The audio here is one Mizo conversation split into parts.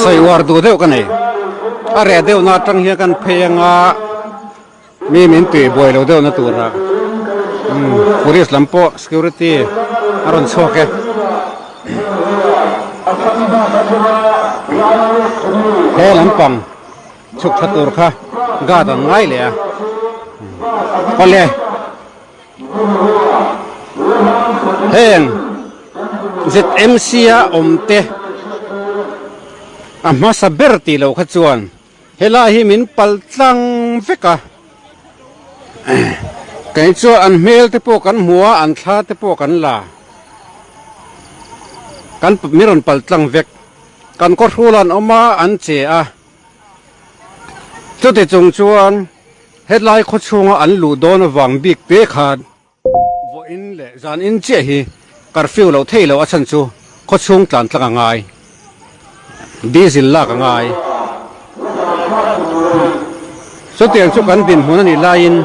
Sawi uar duh deuh ka nei. A reh deuh na atang hian kan phei anga mi min tih buai lo deuh na tura umm police lam pawh security a rawn chhuak e. He lampang chhuk tha tur kha guard an ngai leh a awle heng ZMC a awm te a hmasa ber tih loh kha chuan helai hi min pal tlang vek a kei chuan an hmel te pawh kan hmu a an thla te pawh kan la kan min rawn pal tlang vek kan kawthrul an awm a an che a chuti chung chuan helai khaw chhunga an luh dawn avang bik te khan Vawiin leh zanin chiah hi curfew loh thei lo a chhan chu khawchhung tlan tlang a ngai, diesel lak a ngai. Chutiang chu kan dinhmun a nih laiin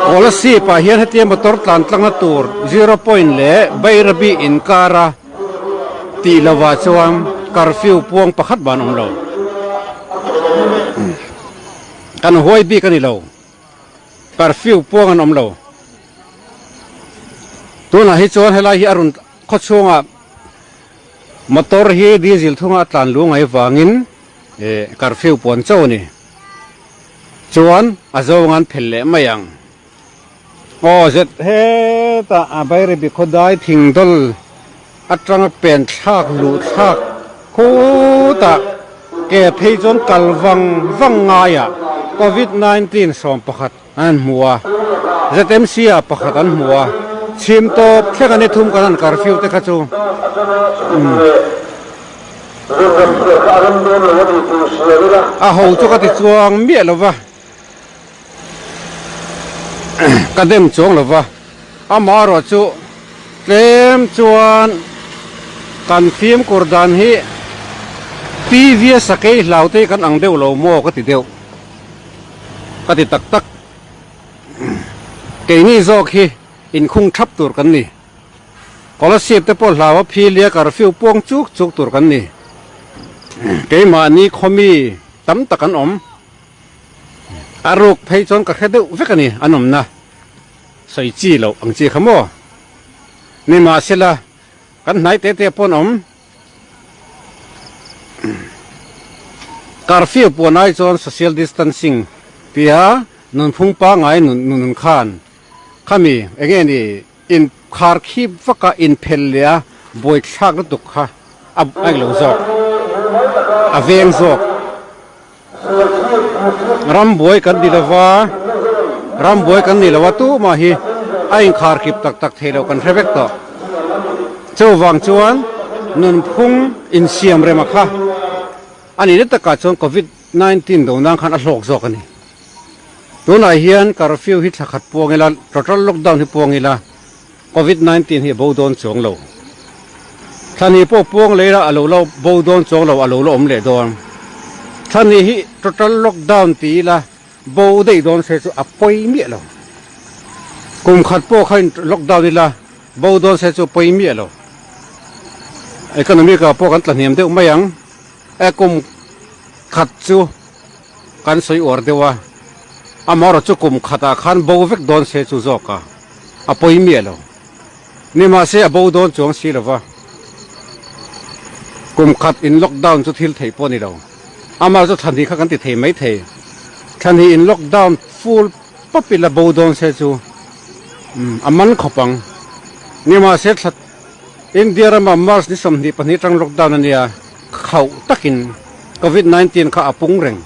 Kolasib ah hian hetia motor tlan tlangna tur zero point leh Bairabi inkara tih lovah chuan curfew puang pakhat ban awm lo. Kan huai bik a ni lo. Curfew puang an awm lo. Tunah hi chuan helai hi a rawn khaw chhungah motor hi diesel thunga a tlan lu ngai vangin eh curfew puan chauh a ni. Chuan a zawng an phel leh mai ang. Aw zet hetah a Bairabi khawdai thingdawl atanga pen thlak luh thlak khutah ke phei chuan kal vang vang ngaiah Covid 19 11 an hmu a, ZMC ah pakhat an hmu a, chhim tawp thleng a ni thum kan han curfew te kha chu a ho chu ka ti chuang miah lo va, ka dem chuang lo va. Amaherawh chu tlem chuan kan fimkhur dan hi TV a sakei hlau te hi kan ang deuh lo maw ka ti deuh ka ti tak tak. Keini zawk hi inkhung thap tur kan ni. Scholarship te pawh hlau a philia curfew puang chuk chuk tur kan ni. Keimahni khawmi tam tak an awm. A ruk phei chuan ka hre deuh vek a ni an awmna. Sawi chi loh ang chi kha maw? Nimahsela, kan hnai te te pawn awm. Curfew puan ai chuan social distancing tia nunphung pangngai nun khan khami enge ni in khar khip vaka inphel leh a buaithlak lutuk kha a englo zawk, a veng zawk. Rambuai kan ni lova, rambuai kan ni lo a tumah hi a inkharkhip tak tak thei lo kan hre vek tawh. Chuvang chuan nunphung insiam rema kha a nih na takah chuan Covid 19 do nan khan a hlawk zawk a ni. Tunah hian curfew hi thla khat puang ila, total lockdown hi puang ila, Covid 19 hi a bo dawn chuang lo. Thlani pawh puang lei la a lo la bo dawn chuang lo, a lo la awm leh dawn. Thlani hi total lockdown ti ila bo daih dawn se chu a pawi miah lo. Kum khat pawh kha in lockdown ila bo dawn se chu a pawi miah lo. Economic ah pawh kan tla hniam deuh mai ang. E kum khat chu kan sawi uar deuh a, amaherawhchu chu kum khatah khan bo vek dawn se chu zawk a. A pawi miah lo. Nimahse a bo dawn chuang si lova, kum khat in lockdown chu thil theih pawh a ni lo. Amah chu thla hnih kha kan ti thei mai thei. Thla hnih in lockdown full pawp ila bo dawn se chu a man khawp ang. Nimahse thla India rama March ni 22 atang lockdown a nia, khauh takin. Covid 19 kha a pung reng.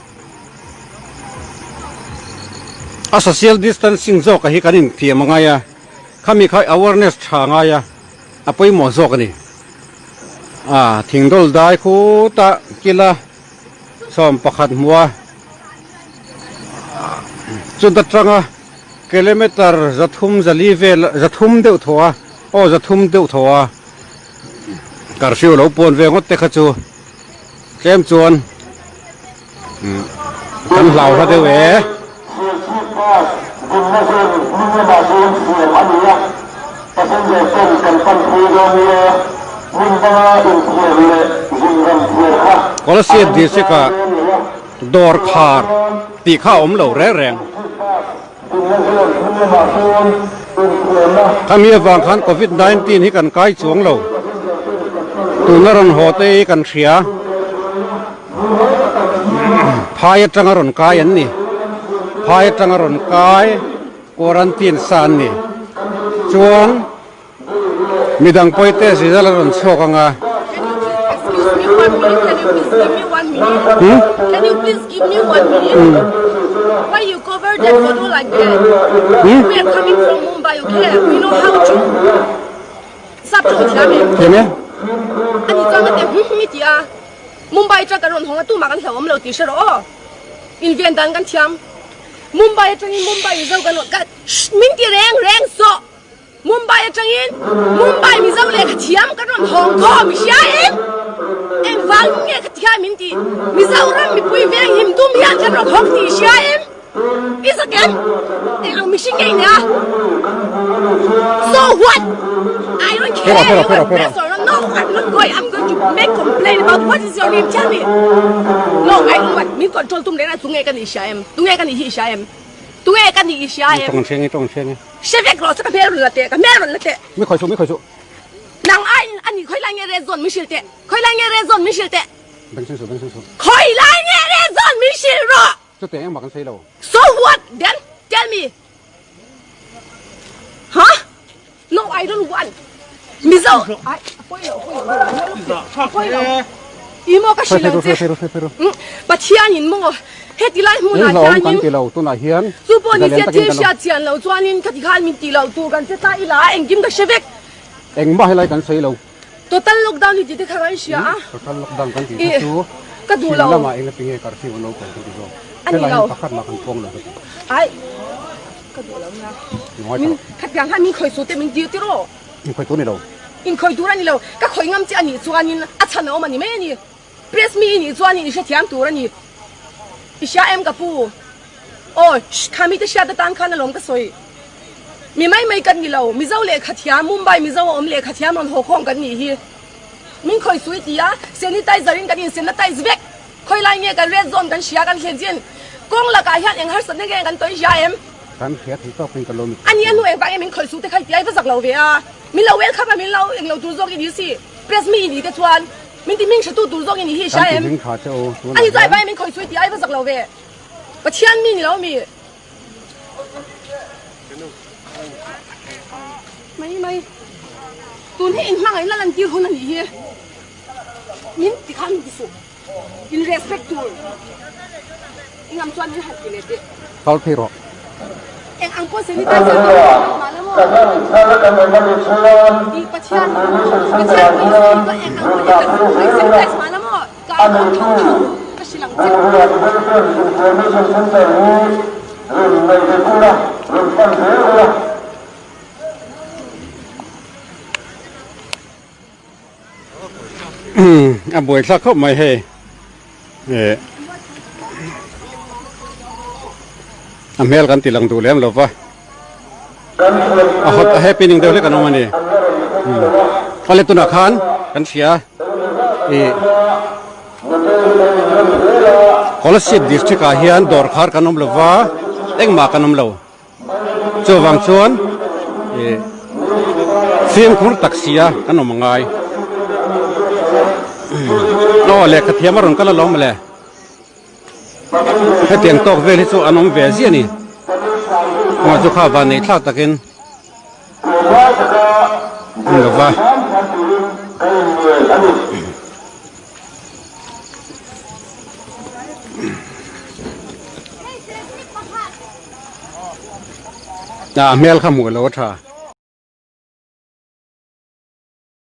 A social distancing zawk a hi kan inthiam a ngai a, khami kha awareness tha a ngai a, a pawimawh zawk a ni. A thingdawl dai khutah kila 11 hmua chuta tanga kilometer 300 400 vel 300 deuh thaw a aw 300 deuh thaw a curfew lo pawn ve ngawt te kha chu tlem chuan kan hlau hla deuh e. Kolasib district ah dawr khar tih kha a awm lo reng reng. Khami avang khan Covid 19 hi kan kai chuang lo. Tuna rawn haw te hi kan hria. Phai atanga rawn kai an ni. Phai atanga rawn kai quarantine sa an ni. Chuan Midang pawi te result a rawn chhuak ang a. Thiam e. Mumbai atangin Mumbai Mizo lehkha thiam kan rawn hawng khawm i hria em? Engvang nge ka thiam in ti? Mizoram mipui veng him tum hian kan rawn hawng tih i hria em? I zak em? Eng ang mihring nge i nia? So what? I don't care you are best or not. No, I'm not going. I'm going to make complaint about what is your name? Tell me. No, I don't want. Min control tum reng a tunge ka nih i hria em? Tunge ka nih hi i hria em? Tunge ka nih i hria em? Tawng hriang i, tawng hriang i. Hre vek rawh chu ka hmel rawn la teh, ka hmel rawn la teh. Mi khawi suh, mi khawi suh. Nang aiin a ni khawi lai nge red zone min hrilh teh, khawi lai nge red zone min hrilh teh. Beng chhung suh, beng chhung suh. Khawi lai nge red zone min hrilh rawh. Chutiang engmah kan sawi lo. So what then? Tell me. Huh? No, I don't want. Mizo, ai, a pawi lo, a pawi lo, a pawi lo. I maw ka hrilh ang che. Pathian in maw heti lai hmunah hianin chu pawh ni se thil hriat chian loh chuanin khati khan min tih loh tur kan che ta ila engkim ka hre vek. Engmah helai kan sawi lo. Total lockdown hi tih te kha kan hria a. Total lockdown kan tih kha chu ka duh lo. Thil lamah enga tinge curfew an lo kal kan ti zawk. A ni lo. Pakhat mah kan pawng lo ka ti. Ai ka duh lo nia. Min khatiang khan min khawi su te min tir tiraw. In khawi tur ni lo. In khawi tur a ni lo. Ka khawi ngam che a nih chuanin a chhan a awm a ni mai a ni. Press mi i nih chuanin i hrethiam tur a ni. I hria em ka pu? Aw, shh, kha mite hriat atan khan alawm ka sawi. Mi mai mai kan ni lo. Mizo lehkha thiam, Mumbai Mizo a awm lehkha thiam rawn haw khawm kan nih hi. Min khawi sui ti a, sanitizer in kan in sanitize vek. Khawi lai nge kan red zone kan hria kan thlen chin. Kawng lakah hian eng harsatna nge kan tawi hria em? Kan hria thei tawkin ka lo mit. A ni a hnu engvang nge min khawi su te kha i ti a, i va zak lo ve a. Min lo welcome a, min lo englo tur zawk i ni si. Press mi i ni te chuan min ti hming hretu tur zawk i ni hi i hria Kan ti em? hming tha che u A tunah ni chuan hian. engvang nge min khawi su i ti a, i va zak lo ve. Pathian mi ni lo mi. Mai mai. Tun hi inhmangaihna lantir hun a nih hi. Min ti khan min ti suh. In respect tur. I ngam chuan min han ti leh teh. Kal phei rawh. Eng ang pawh sanitizer te pawh hmang mah la maw. I Pathian Pathian pawh i sawi chuan eng ang pawh i sanitize mah la maw. Ka tho tho ka hrilh ang che. A buai thlak khawp mai hei eh a hmel kan ti lang duh lem lo va a hot a happening deuh hlek an awm a ni awle tunah khan kan hria ih Kolasib district ah hian dawr khar kan awm lo va engmah kan awm lo. Chuvang chuan ih fimkhur tak sia kan awm angai. Aw lehkha thiam a rawn kal alawm mawle. Hetiang tawk vel hi chu an awm ve ziah a ni. Kawngah chu kha van neih thlak takin an lo va. A hmel kha hmuh lo a tha.